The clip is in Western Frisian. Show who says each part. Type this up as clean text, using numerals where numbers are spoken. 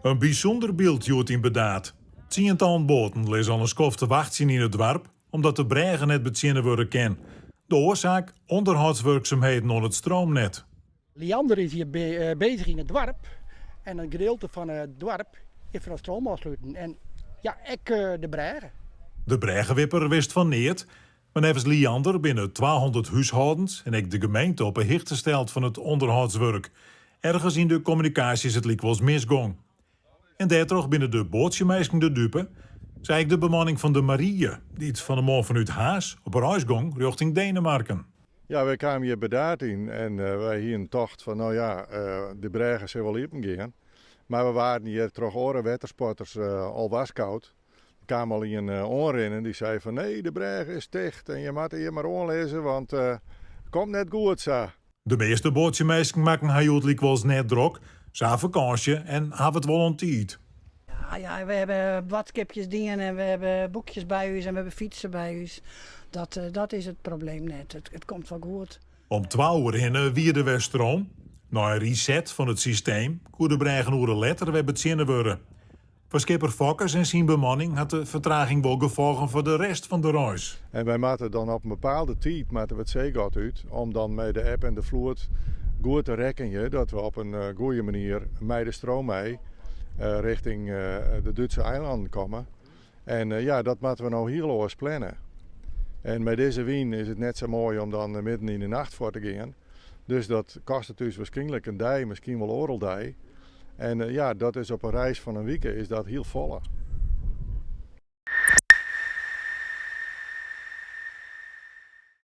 Speaker 1: In bysûnder byld hjoed yn Burdaard. Tsientallen boaten lizze al in skoft te wachtsjen yn it doarp omdat de brêge net betsjinne wurde kin. De oarsaak, ûnderhâldswurksumheden oan it stroomnet.
Speaker 2: Liander is hjir bezich yn it doarp en in gedeelte fan it doarp is fan de stroom ôfsluten en ja, ek de brêge.
Speaker 1: De brêgewipper wist fan neat, mar neffens Liander binne 200 húshâldens en ek de gemeente op 'e hichte steld fan it ûnderhâldswurk. Ergens yn de kommunikaasje is it lykwols misgong. En dêrtroch binne de boatsjeminsken de dupe, sa ek de bemanning fan de Marie, dy't fan 'e moarn fanút Harns op reis gong rjochting Denemarken.
Speaker 3: Ja, wy kamen hjir Burdaard yn en wy hienen tocht fan no ja, de brêge sil wol iepen gean. Mar we waarden hjir troch oare wettersporters al warskôge. Der kaam al ien oanrinnen dy sei fan nee, de brêge is ticht en je moatte hjir mar oanlizze, want it komt net goed sa.
Speaker 1: De measte boatsjeminsken makken har hjoed lykwols net drok. Se ha fakânsje en hawwe it wol oan tiid.
Speaker 4: Ja, ja, we hawwe boadskipjes dien en we hawwe boekjes by ús en we hawwe fytsen by ús. Dat, eh, dat is it probleem net. It komt wol goed.
Speaker 1: Om twa oere hinne wie der wer stroom. Nei in reset fan it systeem koe de brêge in oere letter wer betsjinne wurde. Foar skipper Fokkens en syn bemanning hat de fertraging wol gefolgen foar de rest fan de reis.
Speaker 3: En wy moatte dan op in bepaalde tiid moatte we it seegat út om dan mei de eb en de floed goed te rekkenjen dat we op in goede manier mei de stroom mei richting de Dútse eilannen komme. En ja, dat moatte we no hiel oars planne. En mei dizze wyn is it net sa moai om dan midden yn de nacht fuort te gean. Dus dat kostet ús wierskynlik in dei, miskien wol oardel dei. En ja, dat is op in reis fan in wike is dat hiel folle.